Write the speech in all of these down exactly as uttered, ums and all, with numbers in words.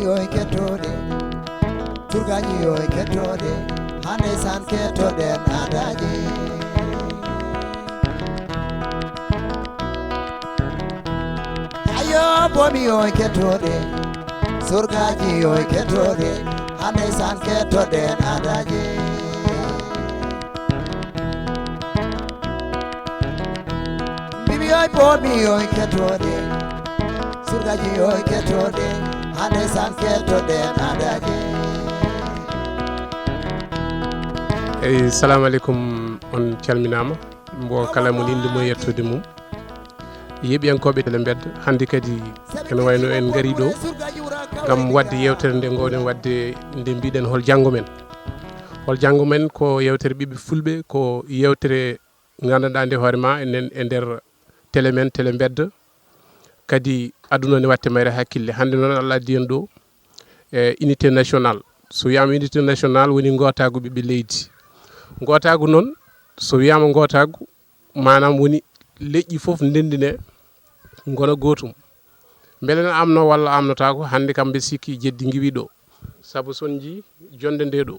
Yo en kettoɗe, surgaaji yo en kettoɗe, hande san kettoɗen aadaaji. Ayo, bomi yo en kettoɗe, surgaaji yo en kettoɗe, hande san kettoɗen aadaaji. Mbiɓi yo en bomi yo en kettoɗe, surgaaji yo en kettoɗe, hande san kettoɗen aadaaji. Eyi, salamu aleykum, on calminaama. Mbo kala mo inde mum e yettude mum. Yeeɓiyankooɓe Tele Mbedda, hannde kadi ene wayno en ngarii ɗo ngam waɗde yeewtere nde ngoowɗen waɗde, nde mbiɗen hol janngo men. Hol janngo men ko yeewtere ɓiɓɓe fulɓe, ko yeewtere nganndanɗaa nde hoore ma enen e nder tele men, Tele Mbedda. Kadi aduna ne waɗte mayre hakkille. Hannde noon Allah addi en ɗo e unité nationale. So wiyaama unité nationale woni ngootaagu ɓiɓɓe leydi. Ngootaagu noon, so wiyaama ngootaagu, maanaam woni leƴƴi fof ndenndine ngona gootum. Mbele ne amno walla amnotaako, hannde kam mbiɗa sikki jeddi ngiwi ɗo. Sabu so on njii jonnde nde ɗo,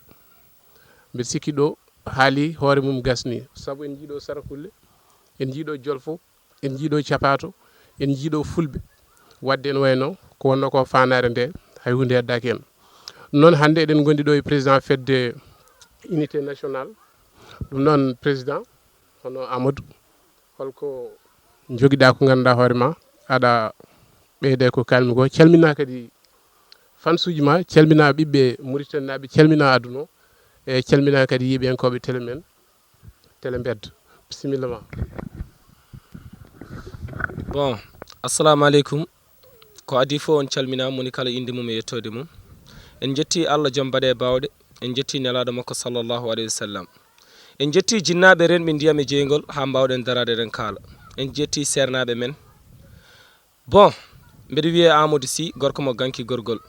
mbiɗa sikki ɗo haali hoore mum gasni. Sabu en njii ɗo Sarakulle, en njii ɗo Jolfo, en njii ɗo Capaato, en njii ɗo Fulɓe. Waɗde ene wayno ko wonno ko faandaare nde, hay huunde heddaaki en. Noon hannde eɗen ngondi ɗo e président fedde unité nationale. Ɗum noon président, hono Amadou, holko njogiɗaa ko ngannduɗaa hoore ma, aɗa ɓeyda ko kalmi ko, calmina kadi fansuuji ma, calmina ɓiɓɓe Muritaninaaɓe, calmina aduna o, e calmina kadi yeeɓiyankooɓe tele men, Tele Mbedda. Bisimilla ma. Bon, assalamu aleykum. Ko adii fof on calminaama, moni kala innde mum e yettoode mum. En njettii Allah joom baɗe e baawɗe, en njettii nelaaɗo makko sallallahu alayhi wa sallam. En njettii jinnaaɓe renɓe ndiyam e jeygol haa mbaawɗen daraade eɗen kaala. En njettii seernaaɓe men. Bon, mbeɗa wiyee Amadou Sy, gorko mo Ganki Gorgol.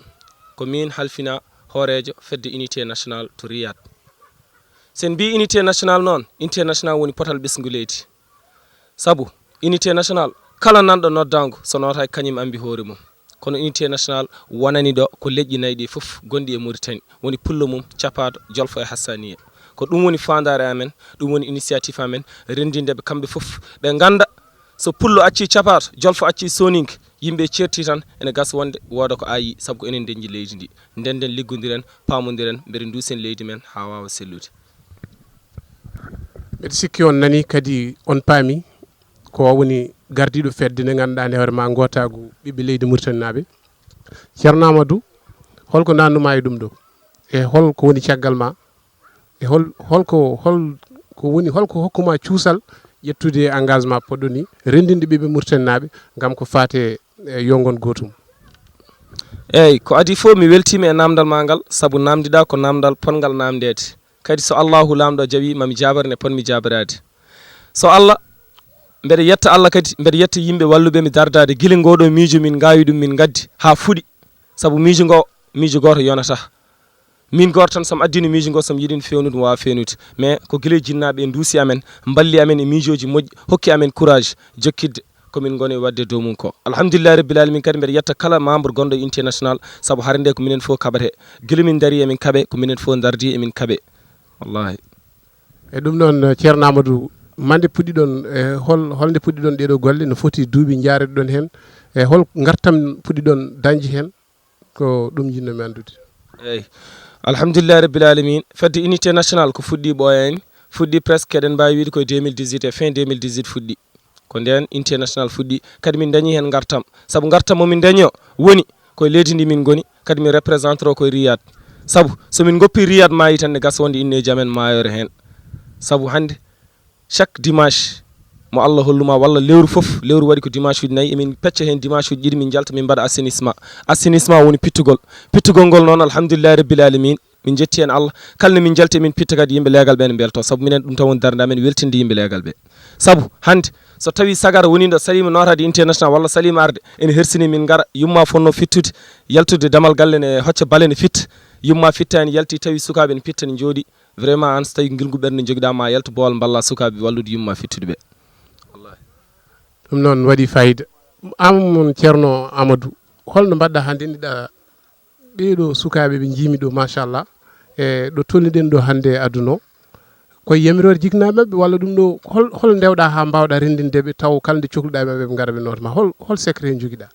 Ko miin halfina hooreejo fedde unité nationale to Riyad. So en mbii unité nationale noon, unité nationale woni potal ɓesngu leydi. Sabu unité nationale, kala nanɗo noddaangu, so nootaaki kañum ambi hoore mum. Kono unité nationale wonani ɗo ko leƴƴi nayi ɗi fof gonɗi e Mauritanie, woni pullo mum Capaato, Jolfo e Hassaniya. Ko ɗum woni faandaare amen, ɗum woni initiative amen, renndinde ɓe kamɓe fof, ɓe ngannda so pullo accii Capaato, Jolfo accii Soninke, yimɓe ceerti tan, ene gasa wonde wooda ko ayi, sabu ko enen ndenji leydi ndi. Ndenden, liggondiren, paamondiren, mbele nduusen leydi men haa waawa sellude. Mbeɗa sikki on nani kadi on paami ko woni gardiiɗo fedde nde ngannduɗaa nde hoore ma ngootaagu ɓiɓɓe leydi Muritaninaaɓe. Ceerno Amadou, holko nannduma e ɗum ɗo? E hol ko woni caggal ma? E hol, holko, hol ko woni, holko hokkuma cuusal ƴettude engagement poɗɗo ni, renndinde ɓiɓɓe Muritaninaaɓe ngam ko faate e yo ngon gootum? Eeyi, ko adii fof mi weltiima e naamndal ma ngal, sabu naamndiɗaa ko naamndal potngal naamndeede. Kadi so Allahu Laamɗo jaɓii, ma mi jaabare nde potmi jaabaraade. So Allah, mbeɗa yetta Allah kadi, mbeɗa yetta yimɓe walluɓe mi dardaade gila ngooɗoo miijo min ngaawi ɗum min ngaddi haa fuɗi. Sabu miijo ngo, miijo gooto yonataa. Min gooto tan, so mi addino miijo ngo, so mi yiɗino feewnude, mi waawa feewnude. Mais ko gila e jinnaaɓe ɓe nduusi amen, mballi amen e miijooji moƴƴi, hokki amen courage jokkitde ko min ngoni waɗde e dow mum ko. Alhamdulillahi Rabbil Alamin, kadi mbeɗa yetta kala membre gonɗo e unité nationale, sabu hare nde ko minen fof kaɓetee. Gila min ndarii emin kaɓee, ko minen fof ndardii emin kaɓee. Wallahi. E ɗum noon, Ceerno Amadou, mande puɗɗiɗon, e hol, holnde puɗɗiɗon ɗeeɗoo golle? No foti duuɓi njaareɗon heen? E hol ngartam puɗɗiɗon dañde heen? Ko ɗum njiɗno-mi anndude. Eeyi. Alhamdulillahi Rabbil Alamin, fedde unité nationale ko fuɗɗii ɓooyaani, fuɗɗii presque, eɗen mbaawi wiyde koye deux mille dix-huit, e fin deux mille dix-huit fuɗɗii. Ko ndeen unité nationale fuɗɗii, kadi min ndañii heen ngartam. Sabu ngartam mo min ndañi o woni koye leydi ndi min ngoni, kadi min représenté o koye Riyad. Sabu so min ngoppii Riyad maayi tan, ne gasa wonde inneeji amen maayoore heen. Sabu hannde, chaque dimanche mo Allah hollu ma, walla lewru fof, lewru waɗi ko dimanche uji nayi, emin pecca heen dimanche uji ɗiɗi, min njalta, min mbaɗa assainissement. Assainissement woni pittugol. Pittugol ngol noon, alhamdulillahi rabbil alamin, min njetti heen Allah. Kala nde min njalti, emin pitta kadi, yimɓe leegal ɓe ne mbelto, sabu minen ɗum tan woni darnde amen, weltinde yimɓe leegal ɓe. Sabu hannde, so tawii sagara woniiɗo saliima nootaade unité nationale walla saliima arde, ene hersini min ngara, yumma fotnoo fittude, yaltude damal galle ne hocca bale ne fitta, yumma fittaani, yalti, tawi sukaaɓe ne pitta, ne njooɗi. Vraiment, aan, so tawii ko ngilngu ɓernde njogiɗaa, ma yaltu boowal mballa sukaaɓe wallude yumma fittude ɓe. Wallahi. Ɗum noon waɗi fayida. Aan, mon Ceerno Amadou, holno mbaɗɗaa haa ndenniɗaa ɓeeɗo sukaaɓe ɓe njiimi ɗo, machallah, e ɗo tolniɗen ɗo hannde e aduna o, koye yamiroore jiknaaɓe maɓɓe, walla ɗum ɗo hol, hol ndewɗa haa mbaawɗa renndinde ɓe taw kala nde cokluɗa e maɓɓe ɓe ngara ɓe noota ma? Hol, hol secret njogiɗa?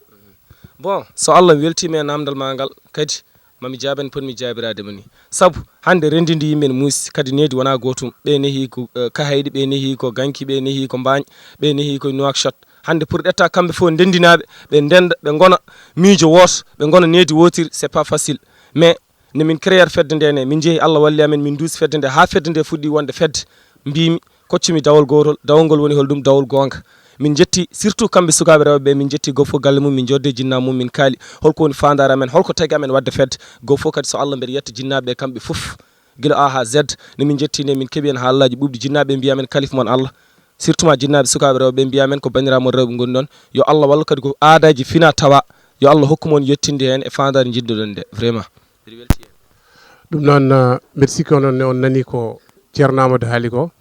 Bon, so Allah weltiima e naamndal maa ngal, kadi mami jaaben potmi jaabiraade mo ni. Sabu hannde renndinde yimɓe ne muusi, kadi needi wonaa gootum. Ɓe nehi ko eh, Kahayɗi, ɓe nehi ko Ganki, ɓe nehi ko Mbaañ, ɓe nehi ko Nouakchott. Hannde pour ƴetta kamɓe fof ndenndinaaɓe, ɓe ndennda, ɓe ngona miijo wooto, ɓe ngona needi wootiri, c'est pas facile. Mais no min créer fedde nde ne, min njehi, Allah walli amen, min nduusi fedde nde haa fedde nde fuɗɗi wonde fedde. Mbiimi, koccumi dawol gootol, dawol ngol woni hol ɗum? Dawol goonga. Min njetti surtout kamɓe sukaaɓe rewɓe ɓe, min njetti gooto fof galle mum, min njodde jinnaaɓe mum, min kaali holko woni faandaare amen, holko tagi amen waɗde fedde. Gooto fof kadi, so Allah, mbeɗa yetta jinnaaɓe ɓe kamɓe fof, gila A haa Z. No min njetti nde, min keɓi heen haalaaji ɓuuɓɗi, jinnaaɓe ɓe mbiya amen kalif mon Allah, surtout ma jinnaaɓe sukaaɓe rewɓe ɓe mbiya amen ko banndiraaɓe mon rewɓe ngoni ɗoon, yo Allah wallu kadi ko aadaaji fina tawa, yo Allah hokku mon yettinde heen e faandaare njiɗduɗon nde. Vraiment, mbiɗa welti heen. Ɗum noon, eh, mbeɗa sikki onon ne on nanii ko Ceerno Amadou haali ko.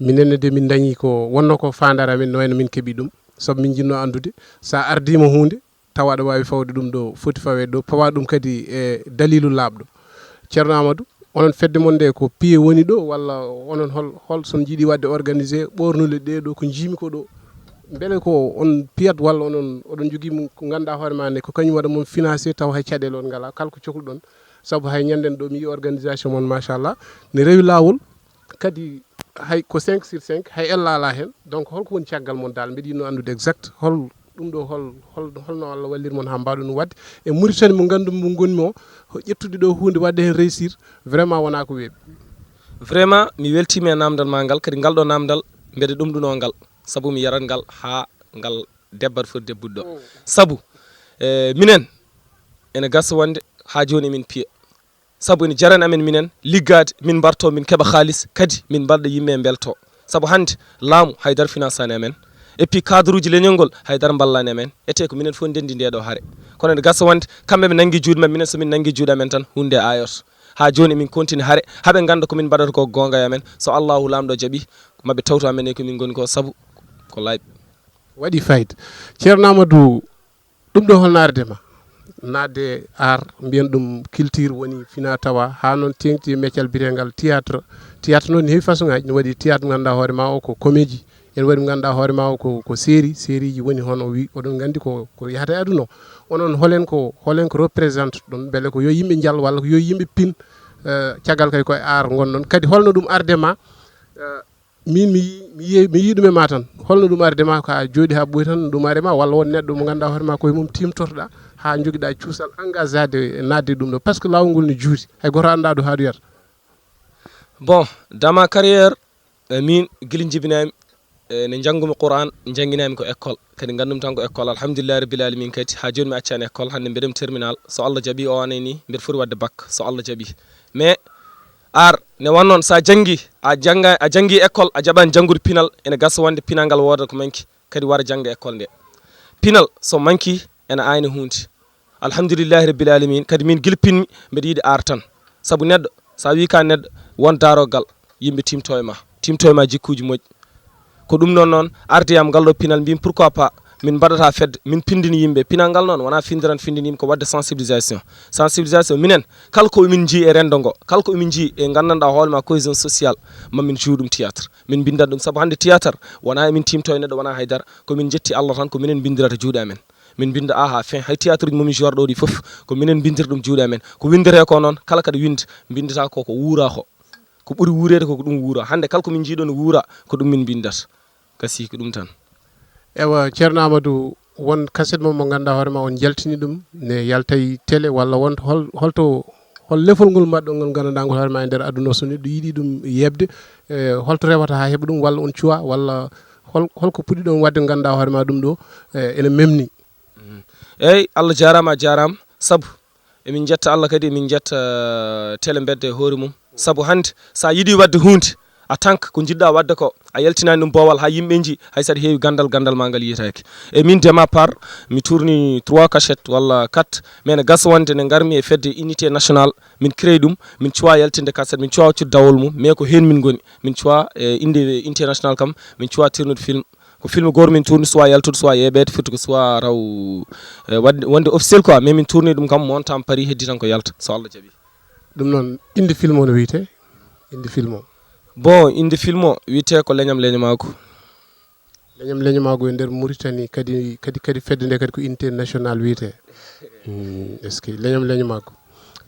Minen ne de min dañi ko wonno ko faandaare amen, no wayno min keɓi ɗum. Sabu min njiɗno anndude, so a ardiima huunde, tawa aɗa waawi fawde ɗum ɗo foti faweede ɗo, pawa ɗum kadi e daliilu laaɓɗo. Ceerno Amadou, onon fedde mon nde ko piye woni ɗo, walla onon hol, hol son njiɗi waɗde organisé ɓoornule ɗe ɗo ko njiimi ko ɗo? Mbele ko on piyat, walla onon oɗon njogii mo ko ngannduɗaa hoore ma nde ko kañum waɗa mon financé taw hay caɗeele on ngalaa, kala ko cokluɗon? Sabu hay ñannden ɗo mi yii organisation mon, machallah, ne rewi laawol, kadi hay ko cinq sur cinq, hay ella alaa heen. Donc holko woni caggal mon dal? Mbeɗa yiɗno anndude exact hol ɗum ɗo, hol, hol, holno Allah walliri mon haa mbaawɗon ɗum waɗde e Mauritanie mo nganndu mo ngonmi o, ƴettude ɗo huunde waɗde heen réussir, vraiment wonaa ko weeɓi. Vraiment, mi weltiima e naamndal maa ngal, kadi ngal ɗo naamndal mbeɗa ɗum ɗuno ngal, sabu mi yarat ngal haa ngal debbat foti debbude ɗo. Sabu eh, minen ene gasa wonde haa jooni emin piya, sabu ene jarani amen minen liggaade, min mbarto, min keɓa haalis, kadi min mbalɗa yimɓe mbelto. Sabu hannde laamu haydara financani amen, et puis cadre uji leñol ngol haydara mballani amen, ete ko minen fof ndenndi nde ɗo hare. Kono ene gasa wonde kamɓe ɓe nanngi juuɗe maɓɓe, minen so min nanngi juuɗe amen tan huunde nde ayoto. Haa jooni emin continue hare, haa ɓe ngannda ko min mbaɗata ko goonga e amen. So Allahu laamɗo jaɓi, maɓe tawto amen e ko min ngoni ko, sabu ko laaɓi. Waɗi fayida. Ceerno Amadou, ɗum ɗo holno arde ma? Naatde art, mbiyen ɗum culture, woni fina tawa, haa noon teeŋti e meccal biyeteegal théâtre. Théâtre noon ne heewi façon ŋaaji. Ne waɗi théâtre mo ngannduɗaa hoore ma o ko comédie, ene waɗi mo ngannduɗaa hoore ma o ko, ko série, sérieji woni hono wi, oɗon nganndi ko, ko yahata e aduna o. Onon holen ko, holen ko représente ɗon, mbele ko yo yimɓe njal walla ko yo yimɓe pin, eh, caggal kay ko e art ngonɗon? Kadi holno ɗum arde ma? Eh, min mi yii, mi yii, mi yii ɗum e ma tan. Holno ɗum arde ma, ko a jooɗi haa ɓooyi tan ɗum ari ma, walla won neɗɗo mo ngannduɗaa hoore ma ko e mum timtorɗa haa njogiɗa cuusal engagade e naatde ɗum ɗo? Parce que laawol ngol ne juuti, hay gooto anndaa ɗo haa ɗo yata. Bon, dans ma carrière, eh, min gila jibinami, eh, ne njangumi Qur'an, njanginaami ko école, kadi ngandumi tan ko école. Alhamdulillahi rabbil alamin, kadi haa jooni mi accaani école, hannde mbeɗemi terminal, so Allah jaɓi o année ni mbeɗa foti waɗde bac so Allah jaɓi. Mais art ne wannoon, sa janngi, a jannga, a janngi école, a jaɓaani janngude pinal, ene gasa wonde pinal ngal wooda ko manki, kadi wara jannga école nde. Pinal so manki ene ayna huunde. Alhamdulillahi rabbil alamin, kadi min gila pinmi mbeɗa yiɗi art tan. Sabu neɗɗo, sa wi ka neɗɗo, won daroggal, yimɓe timto e ma, timto e ma jikkuji moƴƴi. Ko ɗum noon noon ardi am ngal ɗo pinal, mbimi pourquoi pas min mbaɗata fedde, min pindini yimɓe. Pinal ngal noon wona findiran findini yimɓe, ko wadde sensibilisation. Sensibilisation minen, kala ko min jii e rendo ngo, kala ko min jii e gandanɗa hoore ma cohésion sociale, ma min juu ɗum théâtre, min mbindat ɗum. Sabu hannde théâtre wona emin timto e neɗɗo, wona haydara, ko min jetti Allah tan, ko minen mbindirata juuɗe amen. Min mbinda A haa fin, hay théâtre uji momin joueur ɗo ɗi fof ko minen mbindir ɗum juuɗe amen. Ko windete ko noon, kala kadi winde, mbindata ko ko wuura ko, ko ɓuri wuureede ko ko ɗum wuura. Hannde kala ko min njiiɗo no wuura, ko ɗum min mbindata. Gasi ko ɗum tan. Ewa, Ceerno Amadou, won kaset mon mo ngannduɗaa hoore ma on njaltini ɗum, ne yaltay télé, walla won hol, holto, hol lefol ngol mbaɗɗon ngol ngannduɗaa ngol hoore ma e nder aduna o, so neɗɗo yiɗi ɗum yeɓde, e holto rewata haa heɓa ɗum, walla on cuwa, walla hol, holko puɗɗiɗon waɗde ngannduɗaa hoore ma ɗum ɗo, e, ene memni? Eyyi, Allah jaaraama, a jaaraama, sabu emin njetta Allah, kadi emin njetta, eh, télé mbedda e hoore mum. Sabu hannde sa yiɗi waɗde huunde, a tanka ko njiɗɗa waɗde ko, a yaltinaani ɗum boowal haa yimɓe nji, hay saɗa heewi ganndal, ganndal ma ngal yiyetaake. E min, de ma part, mi tourni trois cassettes walla quatre, mais ne gasa wonde ne ngarmi e fedde Unité Nationale, min créé ɗum, min cuwa yaltinde cassette, min cuwa waccude dawol mum, mais ko heen min ngoni, min cuwa e innde Unité Nationale kam, min cuwa tournude film. Ko film goto min tourni, soit yaltude, soit yeeɓeede, firti ko soit raw, eh, waɗde, wonde officiel quoi, mais min tourni ɗum kam, montam Paris, heddi tan ko yalta, so Allah jaɓi. Ɗum noon, innde film o no wiyetee? Innde film o? Bon, innde film o wiyetee ko Leñam Leñamaagu. Leñam Leñamaagu e nder Mauritanie, kadi, kadi, kadi fedde nde kadi ko unité nationale wiyetee. Hmm, est-ce que Leñam Leñamaagu?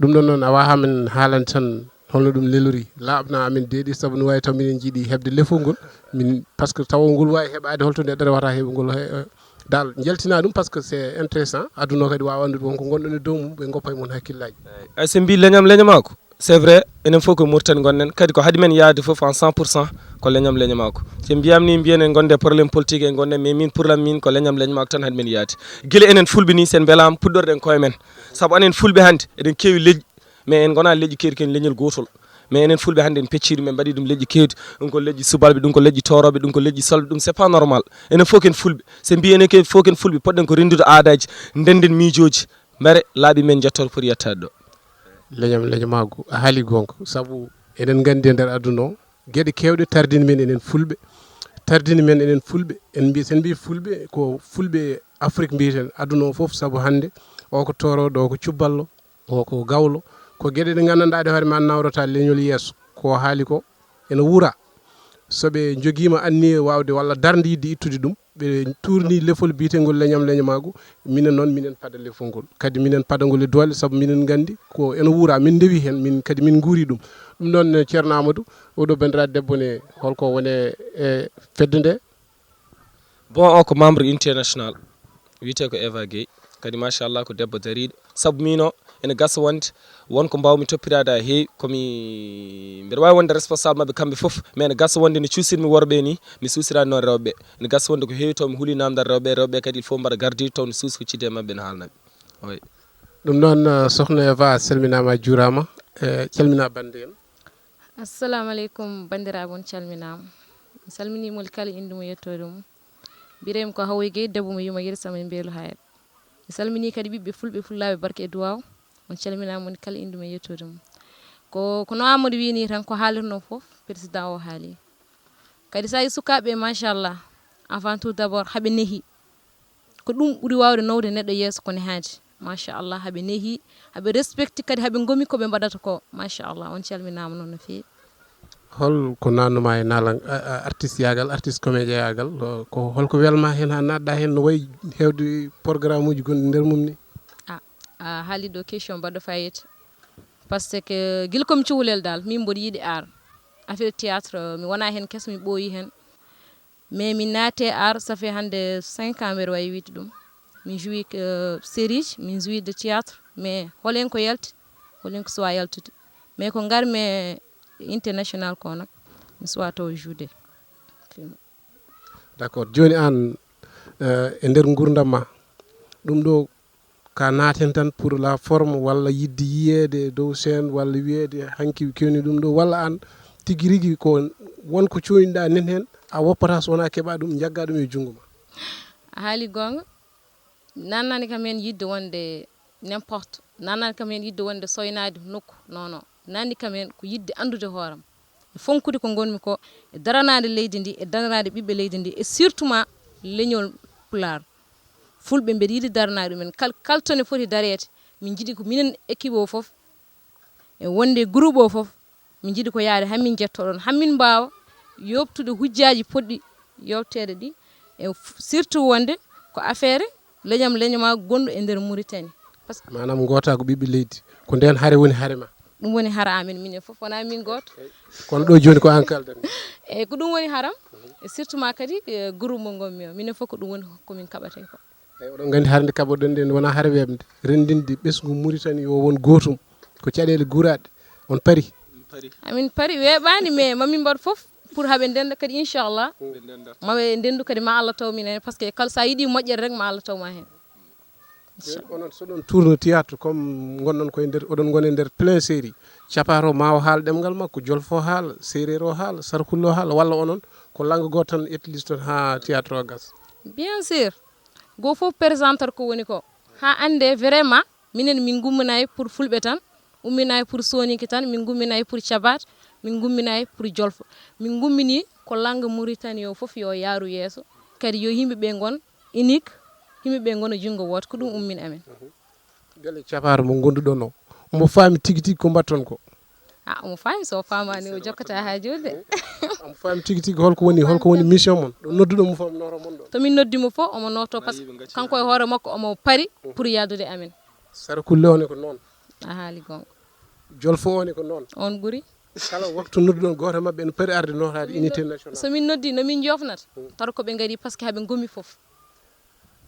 Ɗum ɗon noon, a waawataa min haalande tan holno ɗum lelori. Laaɓna amin deeɗi, sabu no waawi taw minen njiɗi heɓde lefol ngol. Min, par ce que tawa ngol waawi heɓaade holto nde ɗaɗa wata heɓe ngol he-, dal njaltina ɗum, par ce que c'est intéressant. Aduna o kadi waawa anndude won ko ngonɗon e dow mum, ɓe ngoppa e mon hakkillaaji. Ay, so mbi Leñam Leñamaagu, c'est vrai, enen fof ko Mauritanie ngonɗen, kadi ko haɗi men yahde fof en cent pour cent ko Leñam Leñamaagu. So mbiyam ni mbiyen en ngonde problème politique e ngonde, mais min pour la min ko Leñam Leñamaagu tan haɗi men yahde. Gila enen fulɓe ni, sen mbelaama puɗɗorɗen koye men. Sabu anen fulɓe hannde eɗen keewi leƴƴi, mais en ngona leƴƴi keewɗi, ken leñol gootol. Mais enen fulɓe hannde en pecci ɗum, en mbaɗi ɗum leƴƴi keewɗi. Ɗum ko leƴƴi subalɓe, ɗum ko leƴƴi tooroɓe, ɗum ko leƴƴi solɓe, ɗum c'est pas normal. Enen fof ken fulɓe. So mbi enen ke fof ken fulɓe, poɗɗen ko renndude aadaaji, ndennden miijooji, mbare laabi men njettoto poti yettaade ɗo. Leñam Leñamaagu, a haali goonga, sabu eɗen nganndi e nder aduna o, geɗe keewɗe tardini men enen fulɓe, tardini men enen fulɓe, en mbi, sen mbi fulɓe, ko fulɓe Afrik mbiyeten aduna o fof, sabu hannde o ko toorooɗo, o ko cubballo, o ko gawlo, ko geɗe ɗe nganndanɗaa ɗe hoore ma nawrata leñol yeeso, ko o haali ko ene wuura. So ɓe njogiima anniye waawde walla darnde yiɗde ittude ɗum, ɓe tuurni lefol biyetengol Leñam Leñamaagu, minen noon minen pada lefol ngol. Kadi minen pada ngol e doole, sabu minen nganndi ko ene wuura, min ndewi heen, min kadi min nguuri ɗum. Ɗum noon, Ceerno Amadou, oɗo banndiraaɗo debbo ne, holko woni e fedde nde? Bon, o ko membre unité nationale, wiyetee ko Eva Gueye, kadi machallah ko debbo dariiɗo, sabu miin o ene gasa wonde won ko mbaawmi toppiraade haa heewi, komi, mbeɗa waawi wonde responsable maɓɓe kamɓe fof, mais ene gasa wonde no cuusirmi worɓe ni, mi suusiraani noon rewɓe. Ene gasa wonde ko heewi taw mi huli naamndal rewɓe, rewɓe kadi il faut mbaɗa gardiiɗo taw no suusi ko cidde maɓɓe ne haalna ɓe. Oy. Ɗum noon, eh, Sokhna Eva, a salminaama, a juuraama, eh, calmina bannde en. Assalamu aleykum, banndiraaɓe, on calminaama. Mi salminii moni kala innde mum e yettoode mum. Mbiyetee-mi ko Hawoy Gueye, debbo mo Yuma Yeri Sama e Mbeelu Hayat. Mi salminii kadi ɓiɓɓe fulɓe, fullaaɓe barke e duwaaw. On calminaama moni kala innde mum e yettoode mum. Ko, ko no Amadou wiyi nii tan, ko haalirnoo fof, président o haali. Kadi so a yii sukaaɓe, machallah, avant tout d'abord, haɓe nehi. Ko ɗum ɓuri waawde nawde neɗɗo yeeso ko nehaade. Machallah, haɓe nehi, haɓe respecti kadi, haɓe ngomi ko ɓe mbaɗata ko. Machallah, on calminaama noon no feewi. Hol ko naatnuma e naalan, a, a, artiste yaagal, artiste comédien yaagal, o, ko holko welma heen haa naatɗa heen no wayi heewde programme uji gonɗi nder mum ni? A, a haali ɗo question mbaɗɗo fayida. Par ce que gila komi cukalel dal, min mboɗo yiɗi art. Affaire théâtre, mi wona heen keso, mi ɓooyi heen. Mais mi naate art, ça fait hannde cinq ans mbeɗa wawi wiide ɗum. Min joué, euh, série ji, min joué de théâtre, mais holen ko yalti, holen ko suwa yaltude. Mais ko ngarmi e international ko nak, mi suwa taw joué film. D'accord. Jooni aan, eh, e nder nguurndam ma, ɗum ɗo ka naaten tan pour la forme, walla yiɗde yiyeede e dow scène, walla wiyeede hanki kewni ɗum ɗo, walla aan tigi rigi ko won ko coyniɗa nen heen, a woppata so wona keɓa ɗum, njagga ɗum e junngo ma? A haali goonga. Naatnaani kam heen yiɗde wonde n'importe, naatnaani kam heen yiɗde wonde soynaade nokku, non, non. Naatni kam heen ko yiɗde anndude hooram, e fonkude ko ngonmi ko, e daranaade leydi ndi, e daranaade ɓiɓɓe leydi ndi, e surtout ma leñol Pulaar. Fulɓe mbeɗa yiɗi daranaade ɗumen. Kal-, kala to ne foti dareede, min njiɗi ko minen équipe o fof, e wonde groupe o fof, min njiɗi ko yahde haa min njettoɗon, haa min mbaawa yooɓtude hujjaaji potɗi yooɓteede ɗi, e f-, surtout wonde ko affaire leñam leñamaagu gonɗo e nder Mauritanie. Par ce que maanaam, ngootaagu ɓiɓɓe leydi, ko ndeen hare woni hare ma? Ɗum woni hare amen, minen fof, wonaa min gooto. Kono ɗo jooni ko aan kaaldan. Eeyi, ko ɗum woni haram, e surtout ma kadi, e, groupe mo ngonmi o, minen fof ko ɗum woni ko min kaɓata ko. Eeyi, oɗon nganndi hare nde kaɓoɗon nde, nde wonaa hare weeɓnde, renndinde ɓesngu Mauritanie o won gootum, ko caɗeele guuraaɗe, on pari? Amin pari, weeɓaani, mais ma min mbaɗ fof pour haɓe ndennda kadi, inchallah. Maɓe ndenndu kadi, ma Allah taw min heen, par ce que kala so a yiɗi moƴƴere rek, ma Allah taw ma heen. Inchallah. Onon so ɗon tourne théâtre, comme ngonɗon koye nder, oɗon ngoni e nder plein série, capato ma o haal ɗemngal makko, jolfo haal, séeréer o haal, sarkulle o haal, walla onon ko langue gooto tan etliston haa théâtre o gasa? Bien sûr. Goo fof présenteur ko woni ko. Haa annde vraiment, minen min ngumminay pour fulɓe tan, umminay pour soninke tan, min ngumminay pour cabaat, min ngumminay pour jolfo. Min ngummini ko langue Mauritanie o fof yo yaaru yeeso. kadi yo yimɓe ɓe ngon unique, yimɓe ɓe ngona junngo wooto, ko ɗum ummin amen. Mbele capaaro mo ngonduɗon o, omo faami tigi tigi ko mbatton ko? A omo faami, so faamaani o jokkata haa jooni de. Omo faami tigi tigi holko woni holko woni mission mon ɗo nodduɗo mo fof noto mon ɗo? To min noddi mo fof omo noto, par ce que kanko e hoore makko omo pari pour yaldude amen. Sara kulle one ko noon? A haali gonga. Jolfo one ko noon? On ɓuri. Kala waktu nodduɗon gooto maɓɓe ene pari arde notaade unité nationale. So min noddi no min jofnata, tawa ko ɓe ngari par ce que haɓe ngomi fof.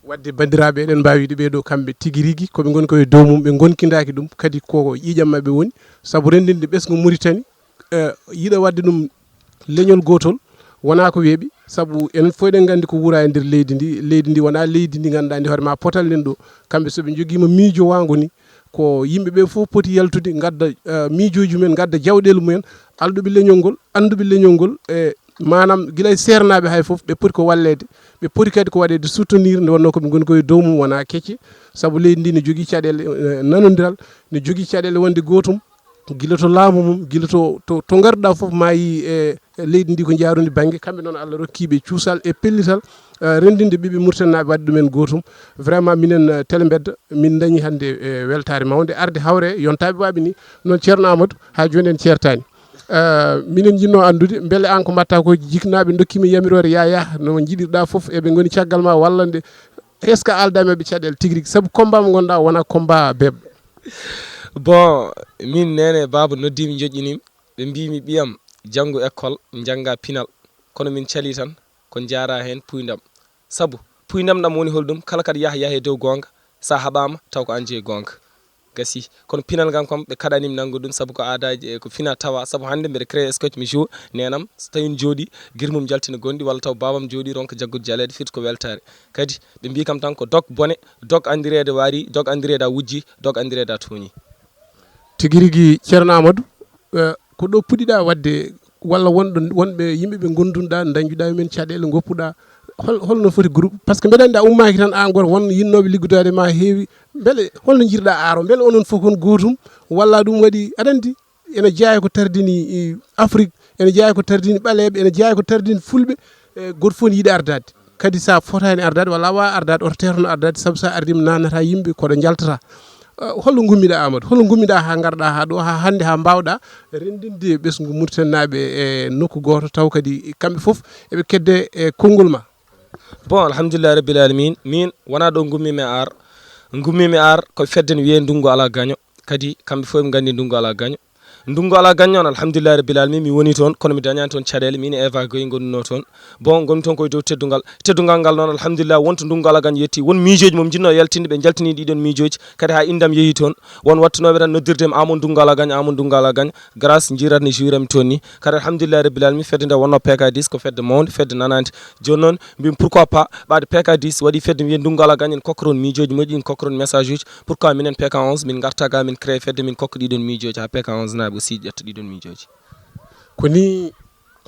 Wadde banndiraaɓe, eɗen mbaawi wiide ɓee ɗoo kamɓe tigi rigi ko ɓe ngoni ko e dow mum, ɓe ngonkindaaki ɗum, kadi ko ƴiiƴam maɓɓe woni, sabu renndinde ɓesngu Muritani, eh, yiɗa waɗde ɗum leñol gootol, wonaa ko weeɓi, sabu enen fof eɗen nganndi ko wuura e nder leydi ndi, leydi ndi wonaa leydi ndi ngannduɗaa ndi hoore ma potal nen ɗo, kamɓe so ɓe njogiima miijo waango ni, ko yimɓe ɓe fof poti yaltude, ngadda eh, miijooji mumen, ngadda jawɗeele mumen, alɗuɓe leñol ngol, annduɓe leñol ngol, e maanaam gila e seernaaɓe hay fof ɓe poti ko walleede, ɓe poti kadi ko waɗeede soutenir nde wonnoo ko ɓe ngoni ko e dow mum wonaa kecce, sabu leydi ndi ne jogii caɗeele eh, nanondiral, ne jogii caɗeele wonde gootum, gila to laamu mum, gila to to to ngarduɗaa fof ma yii e e leydi ndi ko njaarundi bannge, kamɓe noon Allah rokkiiɓe cuusal e pellital eh, renndinde ɓiɓɓe Muritaninaaɓe waɗde ɗumen gootum. Vraiment minen eh, Tele Mbedda min ndañii hannde eh, weltaare mawnde arde hawre yontaaɓe waaɓe ni, noon Ceerno Amadou haa jooni en ceertaani. Eh, minen njiɗnoo anndude mbele aan ko mbaɗtaa ko jiknaaɓe ndokkiima yamiroore yaa yaah no njiɗirɗaa fof eɓe ngoni caggal ma walla nde est ce que a aldaa e maɓɓe caɗeele tigi rigi sabu combat mo ngonɗaa wonaa combat beeɓɗo? Bon, min neene baaba noddiimi njoƴƴiniimi, ɓe mbiimi ɓiyam janngu école, njannga pinal, kono min calii tan ko njaaraa heen puuyndam. Sabu puuyndam ɗam woni holɗum? Kala kaɗa yaha yaha e dow goonga, so a haɓaama taw ko aan jeyi goonga. Gasii. Kono pinal ngal kam ɓe kaɗaniimi nanngude ɗum sabu ko aadaaji e ko finaa tawaa. Sabu hannde mbeɗa créé scotch mi joue, neenam so tawii ne jooɗii, gir mum jaltina gonɗi walla taw baabam jooɗii ronka jaggude jaleeɗe, firti ko weltaare. Kadi ɓe mbii kam tan ko dog bone, dog anndireede waarii, dog anndireede a wujjii, dog anndireede a tooñii. Tigi rigi Ceerno Aamadu, eh, ko ɗo puɗɗiɗaa waɗde walla wonɗo wonɓe yimɓe ɓe ngondunɗaa, dañjuɗaa e mumen caɗeele, ngoppuɗaa, hol holno foti groupe? Par ce que mbeɗa anndi a ummaaki tan aan gooto, won yiɗnooɓe liggodaade ma heewi. Mbele holno njiɗɗaa aaro? Mbele onon fof kon gootum walla ɗum waɗi, aɗa anndi ene jeyaa e ko tardini Afrique, ene jeyaa e ko tardini ɓaleeɓe, ene jeyaa e ko tardini fulɓe, e gooto fof ne yiɗi ardaade. Kadi so a fotaani ardaade walla a waawaa ardaade, oto teetono ardaade sabu so a ardiima naatnataa yimɓe koɗo njaltataa. Holno ngummiɗaa Aamadu? Holno ngummiɗaa haa ngarɗaa haa ɗoo, haa hannde, haa mbaawɗaa renndinde ɓesngu Muritaninaaɓe e nokku gooto taw kadi kamɓe fof eɓe keddee e konngol maa? Bon, alhamdulillahi rabbil alamin, min wonaa ɗo ngummiimi e aar. Ngummiimi e aar ko e fedde ne wiyee Ndunngu Alaa Gaño. Kadi kamɓe fof eɓe nganndi Ndunngu Alaa Gaño. Ndunngu Alaa Gaño noon, alhamdulillahi rabbil alamin, mi wonii toon kono mi dañaani toon caɗeele, min e Eva Gueye ngonnunoo toon. Bon, ngonmi toon ko e dow teddungal. Teddungal ngal noon, alhamdulillah, won to Ndunngu Alaa Gaño yettii, won miijooji mo mi njiɗnoo yaltinde ɓe, njaltiniiɗo ɗii ɗoon miijooji. Kadi haa inndam yehii toon, won waɗtunooɓe tan noddirde mi Aamadu Ndunngu Alaa Gaño, Aamadu Ndunngu Alaa Gaño. Grâce njiirat ne juuram toon ni. Kadi alhamdulillahi rabbil alamin, fedde nde wonnoo P K dix ko fedde mawnde, fedde nanaande. Jooni noon mbimi pourquoi pas ɓaade P K dix waɗi fedde wiyee Ndunngu Alaa Gaño, en kokka toon miijooji moƴƴi, en kokka toon message uji. Pourquoi minen P K onze min ngarta ga min créé fedde min kokka ɗii ɗoon miijooji haa P K onze naaɓe aussi ƴetta ɗii ɗoon miijooji? Ko nii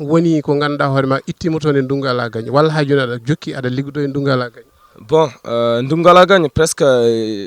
woni ko ngannduɗaa hoore ma ittiima toon e Ndunngu Alaa Gaño walla haa jooni aɗa jokki aɗa liggodoo e Ndunngu Alaa Gaño? Bon, Ndunngu Alaa Gaño presque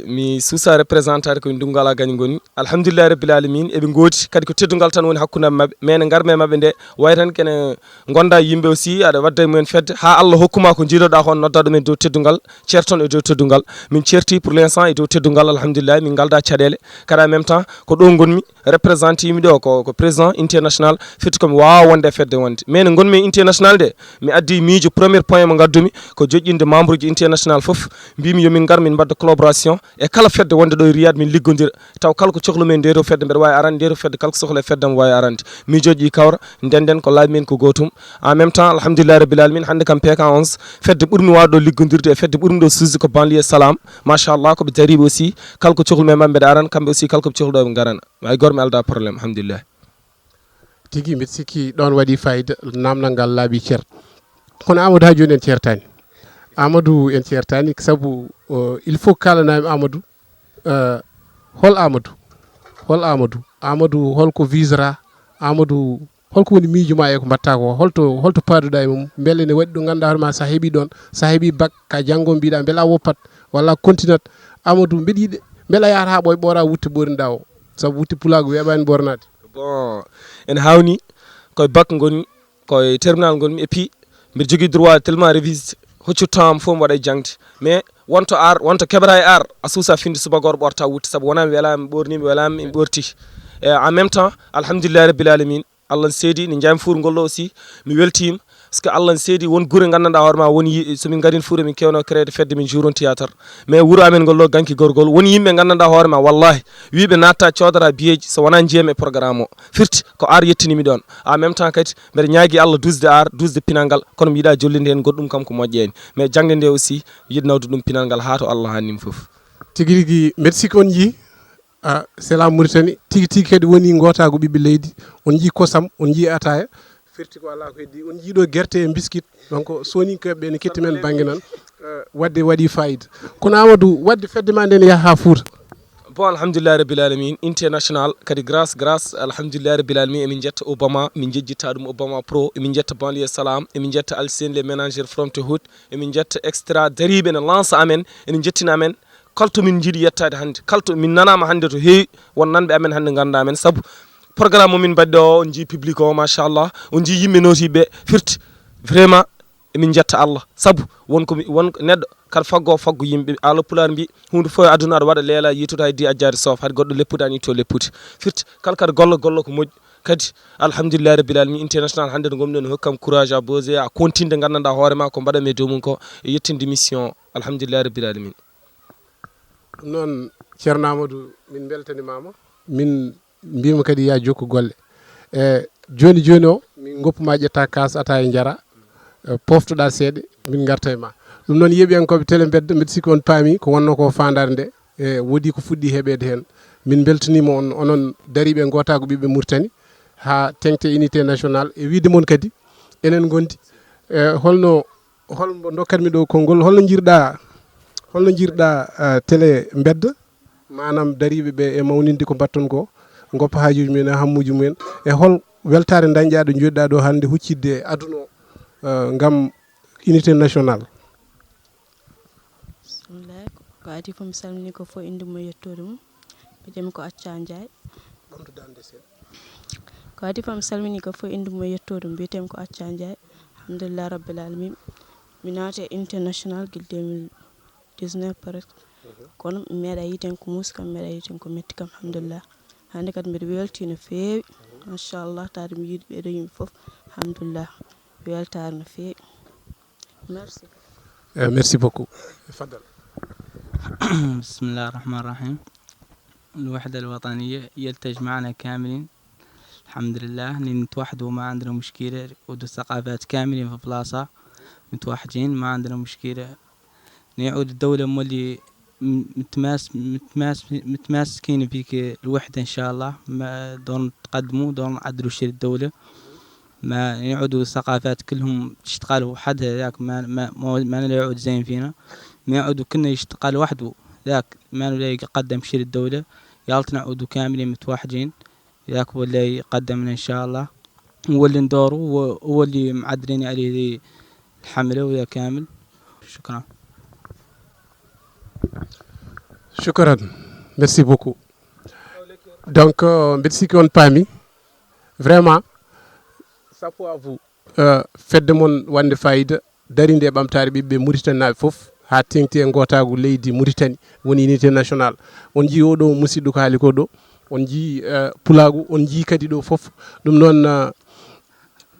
mi suusaa représenté ko e Ndunngu Alaa Gaño ngoni. Alhamdulillahi rabbil alamin, eɓe ngoodi kadi ko teddungal tan woni hakkunde am e maɓɓe, mais nde ngarmi e maɓɓe nde wayi tan kene ngonda e yimɓe aussi aɗa wadda e mumen fedde haa Allah hokku ma ko njiiloɗaa ko, nodda ɗum e dow teddungal, ceerton e dow teddungal. Min ceerti pour l'instant e dow teddungal, alhamdulillahi, min ngalda caɗeele. Kadi en même temps ko ɗo ngonmi, représenté mi ɗo ko ko président international, firti ko mi waawaa wonde e fedde wonde. Mais nde ngonmi e international nde, mi addi miijo, premier point mo ngaddumi ko joƴƴinde membre uji international fof, mbimi yo min ngar min mbadda collaboration e kala fedde wonde ɗo e Riyad, min liggondira taw kala ko cohlumen nde to fedde mbeɗa waawi arande, nde to fedde kala ko sohla e fedde am waawi arande. Miijooji ɗi kawra, ndenden ko laabi men ko gootum. En même temps, alhamdulillahi rabbil alamin, hannde kam P K onze fedde ɓurmi waawde ɗo liggondirde e fedde ɓurmi ɗo suusde ko banlieue Salam. Machallah, ko ɓe dariiɓe aussi, kala ko cohlumen mbaɗa mbeɗa arana, kamɓe aussi kala ko ɓe cohluɗo ɓe ngarana. Hay goto mi alda problème, alhamdulillah. Tigi mbiɗa sikki ɗoon waɗi fayida, namdal ngal laaɓi cer. Kono Amadou haa jooni en ceertaani. Amadou en ceertaani sabu il faut kaalanami Amadou, hol Amadou? Hol Amadou? Amadou holko visera? Amadou holko woni miijo ma e ko mbatta ko? Holto holto paaduɗa e mum? Mbele ne waɗi ɗo ngannduɗaa hoore ma sa heɓi ɗoon, sa heɓi bac ka janngo mbiɗa mbele a woppat walla a continuat? Amadou mbeɗa yiɗi mbele a yahata haa ɓooy ɓoora wutte ɓorinɗa o, sabu wutte pulaagu weeɓani ɓornaade. Bon, ene hawni koye bac ngonmi, koye terminal ngonmi, et puis mbiɗa jogii droit tellement révise Hoccu temps am fof mi waɗa e jaŋde. Mais wonto ar, wonto keɓata e ar, a suusa finde subagoro ɓorta wutte, sabu wonaa mi welaama, mi ɓoorniima, mi welaama, mi ɓoorti. E en même temps, alhamdulillahi rabbil alamin, Allah n seedi, ni njaami fuur ngol ɗo aussi, mi weltiima. Parce que Allah n seedi, won gure nganndanɗaa hoore ma, won yi-, so min ngarin fuure, min kewno créede fedde, min juuron théâtre. Mais wuro amen ngol ɗo, Ganki Gorgol, won yimɓe nganndanɗaa hoore ma, wallahi, wiiɓe natta coodora biyeeji, so wonaa njiyam e programme o. Firti, ko ar yettini mi ɗon. En même temps kadi, mbeɗa ñaagi Allah dusde ar, dusde pinal ngal, kono mi yiɗa jollinde heen goɗɗum kam ko moƴƴani. Mais jaŋde nde aussi, yiɗ nawde ɗum pinal ngal haa to Allah hannima fof. Tigi rigi, mbeɗa sikki on njii, ah, Sela Mauritanie, tigi tigi kadi woni ngootaagu ɓiɓɓe leydi. On njii kosam, on njii ataya. Firti ko alaa ko heddi. On njii ɗo gerte e biskit. Donc, soninkeeɓe ɓe ne ketti men bannge nan. Eh, wadde waɗi fayida. Kono Amadou, wadde fedde ma nde ne yaha haa Fuuta. Bon, alhamdulillahi rabbil alamin, international, kadi grâce, grâce, alhamdulillahi rabbil alamin, emin njetta Obama, min njejjitta ɗum Obama Pro, emin njetta Banlieue Salam, emin njetta Alseen les ménagères from the hood, emin njetta extra dariiɓe ne lance amen, ene njettina amen, kala to min njiɗi yettaade hannde, kala to min nanaama hannde to heewi, won nanɓe amen hannde ngannda amen, sabu programme mo min mbaɗi ɗo o, on njii public o, machallah, on njii yimɓe nootiiɓe firti, vraiment, emin njetta Allah, sabu won ko mi, won neɗɗo kala faggo, faggo yimɓe. Haala Pulaar mbi, huunde fof e aduna aɗa waɗa leela, yiytude hay di ajjaade soof, hay goɗɗo leppude an itto leppude. Firti, kala kadi golla, golla ko moƴƴi. Kadi, alhamdulillahi rabbil alamin, international hannde no gomɗen hokkam courage à bosé, à continuer nganndanɗaa hoore ma ko mbaɗanmi e dow mum ko, e yettinde mission, alhamdulillahi rabbil alamin. Ɗum noon, Ceerno Amadou, min mbeltanimaama. Min mbiyama kadi ya jokku golle. E jooni jooni o, min ngoppu ma ƴetta kaas ataya njara, e, poftoɗa seeɗa, min ngarta e ma. Ɗum noon, yeeɓiyankooɓe Télé Mbedda, mbiɗa sikki on paami ko wonno ko faandaare nde, e, woodi ko fuɗɗi heɓeede heen. Min mbeltaniima on, onon dariiɓe e ngootaagu ɓiɓɓe Mauritanie, haa teŋti unité nationale. E wiyde mon kadi, enen ngondi, e, holno, hol mbo ndokkatmi ɗo konngol, holno njirɗa, holno njirɗa, e, Télé Mbedda? Maanaam dariiɓe ɓe e mawninde ko mbaɗton ko, ngoppa haajuuji mumen e hammuuji mumen, e hol weltaare dañɗaa ɗo njoɗɗaa ɗo hannde huccitde e aduna o, eh, ngam unité nationale? Bismillah. Ko adii fof, mi salminii ko fof innde mum e yettoode mum. Mbiyetee-mi ko Acca Njaay. Ɓamtu daande seeɗa. Ko adii fof, mi salminii ko fof innde mum e yettoode mum. Mbiyetee-mi ko Acca Njaay. Alhamdulillah rabbil alamin. Mi naati e unité nationale gila deux mille dix-neuf presque. Kono mi meeɗa yiide heen ko muusi kam, mi meeɗa yiide heen ko metti kam, alhamdulillah. Hannde kadi mbeɗa weltii no feewi, machallah, taade mi yiide ɓeeɗo yimɓe fof, alhamdulillah. Weltaare no feewi. Merci. Eh, merci beaucoup. Faddal. بسم الله الرحمن الرحيم. الوحدة الوطنية يلتج معنا كاملين. الحمد لله، نتوحدوا، ما عندنا مشكلة، ودو ثقافات كاملين في بلاصة، متوحدين، ما عندنا مشكلة. نعود الدولة مولي م-، متماس-، متماس-، متماسكين فيك الوحدة إن شاء الله. ما دور نتقدموا، دور نعدلوا شي الدولة. ما يعودوا الثقافات كلهم تشتغل وحدها، ذاك ما، ما، ما، ما لا يعود زين فينا. ما يعودوا كنا يشتغل وحده، ذاك ما لا يقدم شي للدولة. يالت نعودوا كاملين متوحدين، ذاك هو اللي يقدمنا إن شاء الله. هو اللي ندوروا، هو، هو اللي معدلين عليه ذي الحملة ويا كامل. شكرًا. Shukran. Merci beaucoup. Donc, euh, mbeɗa sikki on paami. Vraiment, chapeau à vous. Euh, fedde mon wonde fayida, darinde e ɓamtaare ɓiɓɓe Mauritanie naaɓe fof, haa teŋti e ngootaagu leydi Mauritanie, woni unité nationale. On njii oɗo musiɗɗo ko haali ko ɗo, on njii, euh, pulaagu, on njii kadi ɗo fof. Ɗum noon, euh,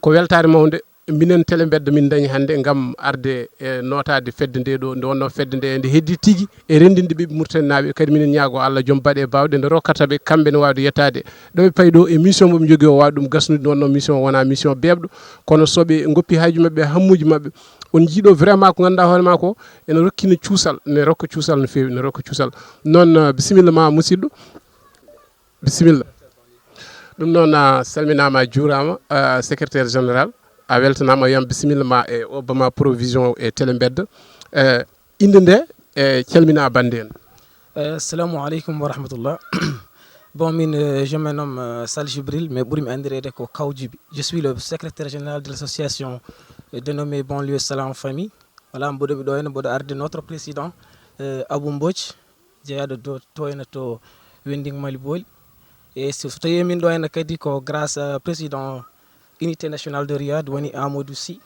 ko weltaare mawnde. Minen Télé Mbedda min dañi hannde ngam arde e nootaade fedde nde ɗo, nde wonno fedde nde, nde heddi tigi e renndinde ɓiɓɓe Mauritanie naaɓe. Kadi minen ñaago Allah joom baɗe baawɗe nde rokkata ɓe kamɓe ne waawde yettaade ɗo ɓe payi ɗo e mission mo ɓe njogii o, waawa ɗum gasnude. Nde wonno mission o wona mission beeɓɗo, kono so ɓe ngoppi haaju maɓɓe, hammuuji maɓɓe, on njii ɗo vraiment ko ngannduɗaa hoore maa ko ene rokkina cuusal, ne rokka cuusal no feewi, ne rokka cuusal. Noon, eh, bisimilla ma musidɗo. Bisimilla. Ɗum noon, a salminaama, a juuraama, a secrétaire général, a weltanaama, yam bisimilla ma e Obama Provision e Télé Mbedda. Eh, innde nde, e calmina bannde en. Eh, assalamu aleykum wa rahmatullah. Bon, min, eh, je me nomme, eh, Sal Jibril, mais ɓuri mi anndireede ko Kaw Jibi. Je suis le secrétaire général de l'association, eh, dénommée Banlieue Salam Famille. Voilà, mboɗo mi ɗo henne, mboɗo arde notre président, eh, Abou Mbodj, jeyaaɗo do, to henne to Wending Mali Boli. E so, so tawi min ɗo henne kadi ko grâce à président unité nationale de Riyad, woni Amadou Sy,